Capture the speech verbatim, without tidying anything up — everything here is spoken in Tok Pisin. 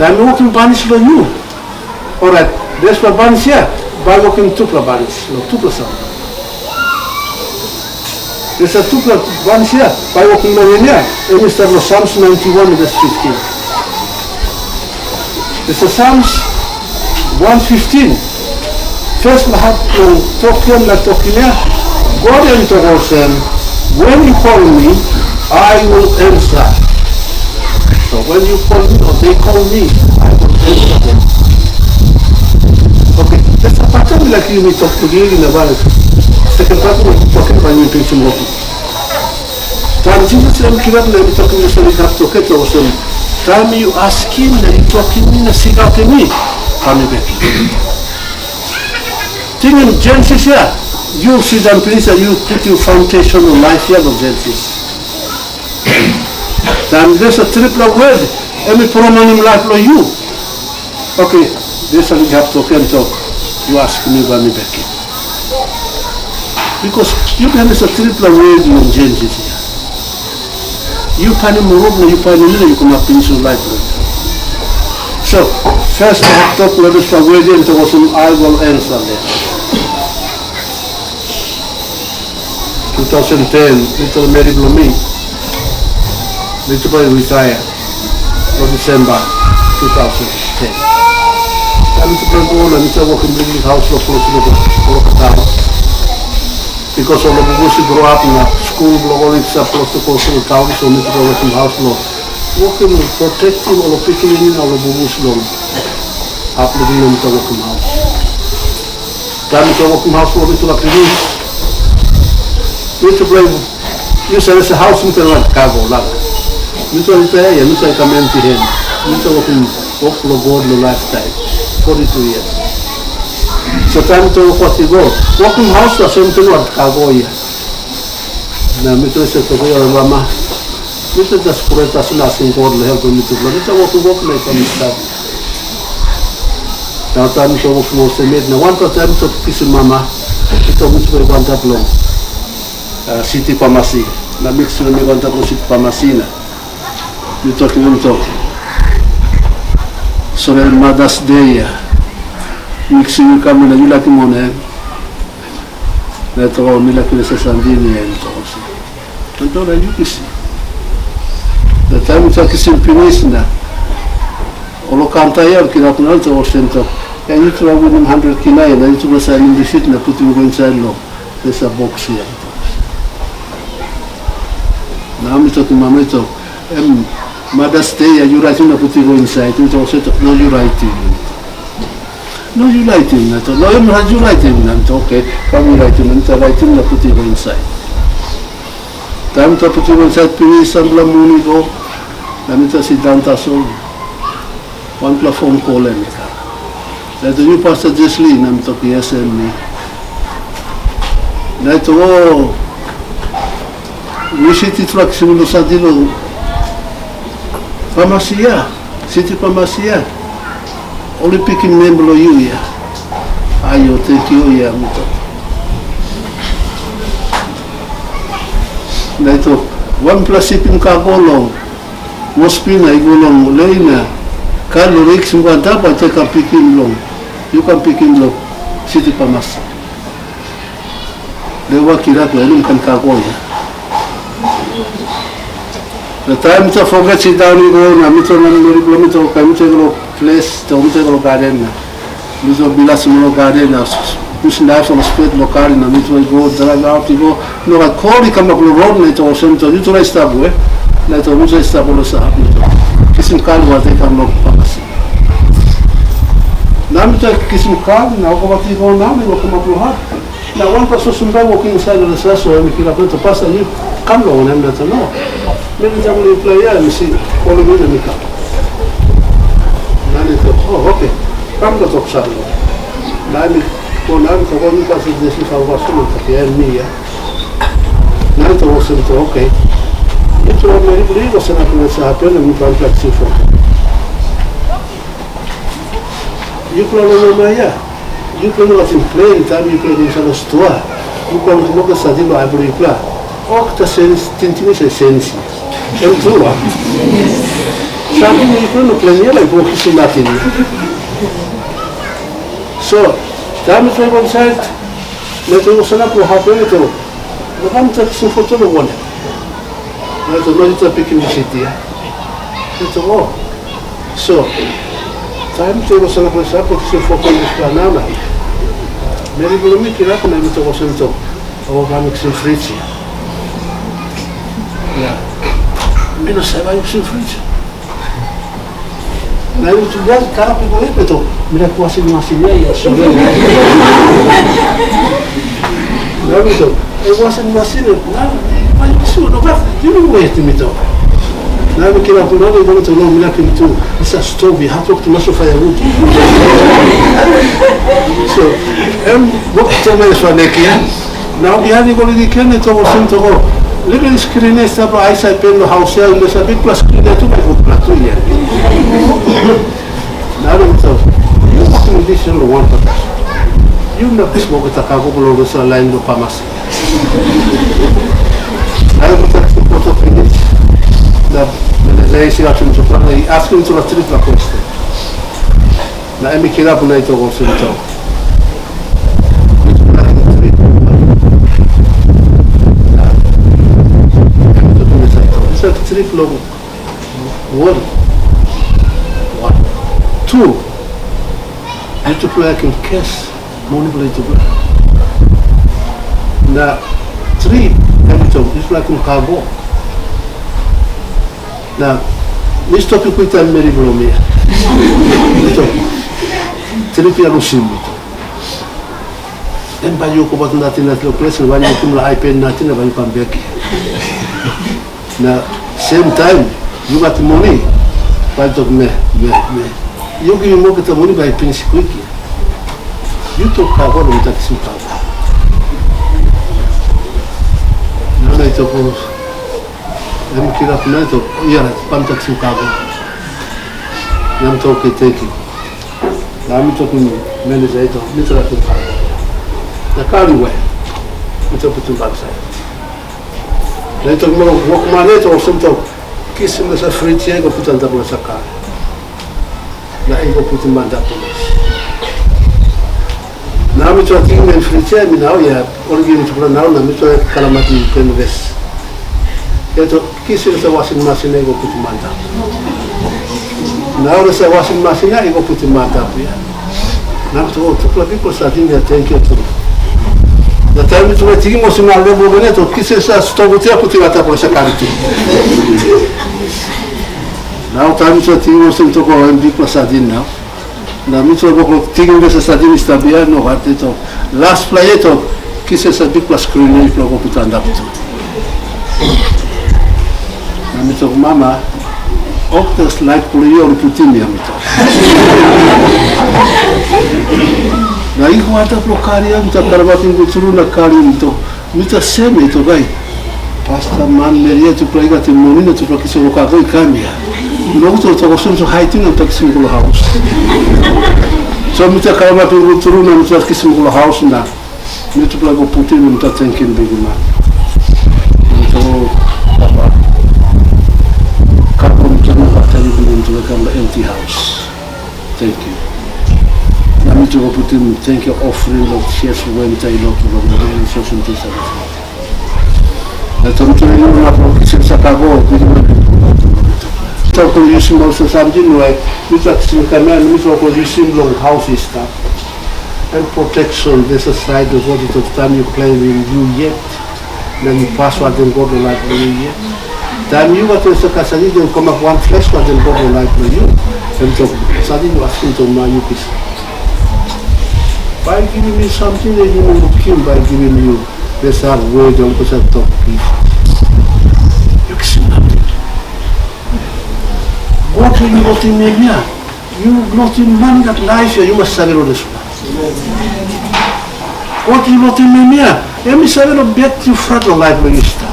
Taim mi wokim banis long yu, orait dispela banis ya bai wokim tupela banis long tupela samting. Dispela tupela banis ya bai wokim long en ya, em i stap long Psalms ninety-one verse fifteen. Dispela Psalms one fifteen, firstpela hap long tok em na tokim ya, God em tok olsem, "When you call me, I will answer." So when you call me or they call me, I will answer them. Okay, dispela pasin mi laik yumi tok together na bai second part mi tokim bai mi pisim lotu. Taim Jisas em kirap na em tokim dispela i gat toket olsem, taim yu askim na yu tokim mi na singautim mi, kam yu bekim. Tingim Genesis ya, yu sindaun pinis na yu putim faundeisen long laip ya long Genesis. Taim dispela tripela word em i promonim laip long yu. Oke, dispela i gat tok em tok, yu askim mi bai mi bekim. Bikos yu ken dispela tripela word long Genesis ya. Yu painim rot na yu painim mi na yu kamap pinis long laip long yu. So, first tok long dispela word em tok olsem, I will answer them. two thousand ten, little meri bilong mi, little boy retire long December two thousand ten. Na mitupela go na mitupela wokim liklik haus long klostu long Kolokata. Bikos ol bubusi grow up na skul bilong ol i stap klostu klostu long taun, so mitupela wokim haus bilong wokim protektim ol pikinini na ol bubusi long hap liklik na mitupela wokim haus. Taim mitupela wokim haus long mitupela pinis, mitupela yu save se haus mitupela laik kago lak. Mitupela i pea ya, mitupela i kam empty hand. Mitupela wokim wok bilong God long lifetime, forty-two years. So taim mitupela wok i go, wokim haus tasol mitupela laik kago ya. Na mitupela i save tok, "Oi mama, mitupela just pret tasol na askim God long helpim mitupela. Mitupela wokim wok na i kam i stap." Na taim mitupela wokim olsem yet, na wanpela taim mitupela kisim mama, mitupela mitupela i wantaim long ah, City Pharmacy. Na mix na mi wantaim long City Pharmacy na mi tokim em tok, "Sori, Mother's Day ya. Mix yu kam na yu laikim wanem?" Na tok, "Mi laikim ese sandini ya," em tok olsem. Na tok, "Na yu kisim." Na taim mi tok kisim pinis na ol lo kaunta ya ol kirap na tok olsem tok, "Ya yutupela winim hundred kina ya, na yutupela sainim risit na putim go insait long dispela boks ya." Na mi tokim mama i tok, "Em Mother's Day ya yu raitim na putim go insait." Mi tok olsem tok, "No, yu raitim." "No, yu raitim." Na tok, "No, em yu raitim." Na mi tok, "Oke, kam yu raitim." Na mi tok raitim na putim go insait. Taim mi tok putim go insait pinis, sampela mun i go, na mi tok sindaun tasol. Wanpela fon kol em i kam. Na i tok, "Yu Pasta Jesli?" Na mi tok, "Yes, em mi." Na i tok, "O, yu siti trak sivil sandi long Pharmacy ya, City Pharmacy ya. Ol i pikim nem bilong yu ya." "Ayo, tenkyu ya," mi tok. Na i tok, "Wanpela sip i kam go long Mosbi na i go long lei na kar long riks i go antap, bai tek kam pikim long, yu kam pikim long City Pharmacy." Lewa kirap ya, em kan kago ya. Na taim mitupela foket sindaun i go, na mitupela manmeri bilong mitupela, oke, mitupela i go long ples, tok mitupela i go long gaden na. Mitupela bilas long gaden na, pusim laip long spet long kar na mitupela i go, draiv aut i go. Nogat, kol i kamap long rot na i tok olsem, tok, "Yutupela i stap we?" Na i tok, "Mitupela i stap long hap." Na i tok, "Kisim kar, bai tek kam long Pharmacy." Na mitupela kisim kar, na wokabaut i go nau, na i go kamap long hap. Na wanpela susumbel wokim insait long dispela, so em i kirap na tok, "Pasta, yu kam long wanem?" Na tok, "No, mi na table yupela ya, em i si kolim mi na mi kam." Na mi tok, "O, oke, kam na tok save long." Na em i go na em i tok, "O, mi Pasta Jesi Salvason," na tok, "Ya, em mi ya." Na mi tok olsem tok, "Oke, mi tok, mi ripli i go sanap na sa hapen na mi pan plak sifo." Yupela long mama ya, yupela no ating plen taim yupela i go insait long stua, yupela no ken save long ai bilong yupela. Olgeta senis, tingting i save senis. Em tru, a? Samting yupela no plan yet, like, wok kisim nating. So, taim mi trai go insait, mi trai go sanap long hap, mi trai, na kam trai kisim foto long wanem? Mi trai, no, yu trai pikim dispela ya. Mi trai, o. So, taim mi trai go sanap long hap, kisim foto dispela nau na. Meri bilong mi kirap na mi tok olsem tok, o, bai mi kisim frij ya. Ya. Mi no save bai mi kisim frij. Na yu tu gas karap i go hit mi tok, mi laik wasim masin ya, ya, so ya. Na mi tok, e wasim masin ya, na, na, yu su, no, gat, yu no wet mi tok. Na mi kira pun na mi tok, no, mi laik tu, isa stove, hot tok tu maso fire wood. So, em, wok tu mai fa nekia. Nau bihain i go long weekend i tok olsem tok, o, liklik skrin ya i stap long aisait pen long haus ya, na sa bikpela skrin ya tu bai gutpela tu ya. Na mi tok, yu wokim dis long wanpela. Yu na pis wok i takako bilong dispela lain bilong pamasi. Na mi tok, yu poto pinis. Na, na, na, isi atum tupela, na i askim tupela tripela kwestin. Na em i kirap na i tok olsem tok. Dispela trip long wori. Wan. Tu, yutupela i ken kes moni bilong yutupela. Na tri, em i tok, yutupela i ken kago. Na mi stop i kwiktaim meri bilong mi. Mi tok, tripia lusim mi tok. Em bai yu go bat nating nating long ples, na bai yu kum long ai pen nating, na bai yu kam bek. Na sem taim yu gat moni, bai tok me, me, me. Yu givim olgeta moni bai pinis kwik. Yu tok kago, na mi tok kisim kago. Na mi tok, em kirap na tok, ya, bai mi tok kisim kago. Na mi tok, okay, thank you. Na mi tokim manager i tok, mi tratim kar. Na kar i we, mi tok putim baksait. Na i tok, mo wokman i tok, olsem tok, kisim dispela frij ya, go putim antap long dispela kar. Na i go putim antap pinis. Na mi tok, tingim em frij ya, mi nau ya, ol givim tupela nau, na mi tok, karamati pen ves. Ya tok, kisim dispela wasin masin ya, go putim antap. Na ol dispela wasin masin ya i go putim antap ya. Na tok, tupela bikpela sadim ya, tenkyu tu. Na taim mitupela tingim olsem na lebo gane tok, kisim sa stop ya, putim antap olsem kari tu. Na taim mitupela tingim olsem tok, o, em bikpela sadim nau. Na mitupela wok long tingim dispela sadim i stap ya, nogat, i tok. Laspela ya tok, kisim sa bikpela skrin ya, yupela go putim antap tu. Na mi tok, mama, olgeta laik bilong yu ol i putim ya, mi tok. Na i go antap long kar ya, mi tok, karamapim gut tru na kar ya, mi tok, mi tok, sem ya, i tok, ai, pasta, manmeri ya, tupela i gat moni na tupela kisim lo kago i kam ya. Nogut ol tok olsem, so haitim na ol tok kisim go long haus. So mi tok, karamapim gut tru na mi tok kisim go long haus na. Mitupela go putim, mitupela thankim bikman. Mitupela, papa, kapo mitupela no batai bikman, mitupela kam long empty house. Thank you. Na mitupela go putim thank you offering long sios wen tai lotu long wen sosun tisa. Na mitupela i no inap long kisim sakago bikman. Mitupela go yusim olsem samting we mitupela kisim kam ya, mitupela go yusim long haus i stap. Em protection, dispela sait bilong God i tok, taim yu claimim yu yet, na yu pas wantaim God long laip bilong yu yet. Taim yu gat dispela kain salim, yu kamap wan flesh wantaim God long laip bilong yu. Em tok, salim yu askim tok, ma yu kisim. Bai givim yu samting, na yu no lukim, bai givim yu dispela word, ol dispela tok, yu kisim nating. God bai yu lukim em ya. Yu lukim man gat laip ya, yu mas save long dispela. God yu lukim em ya, em i save long bet yu frat long laip bilong yu stap.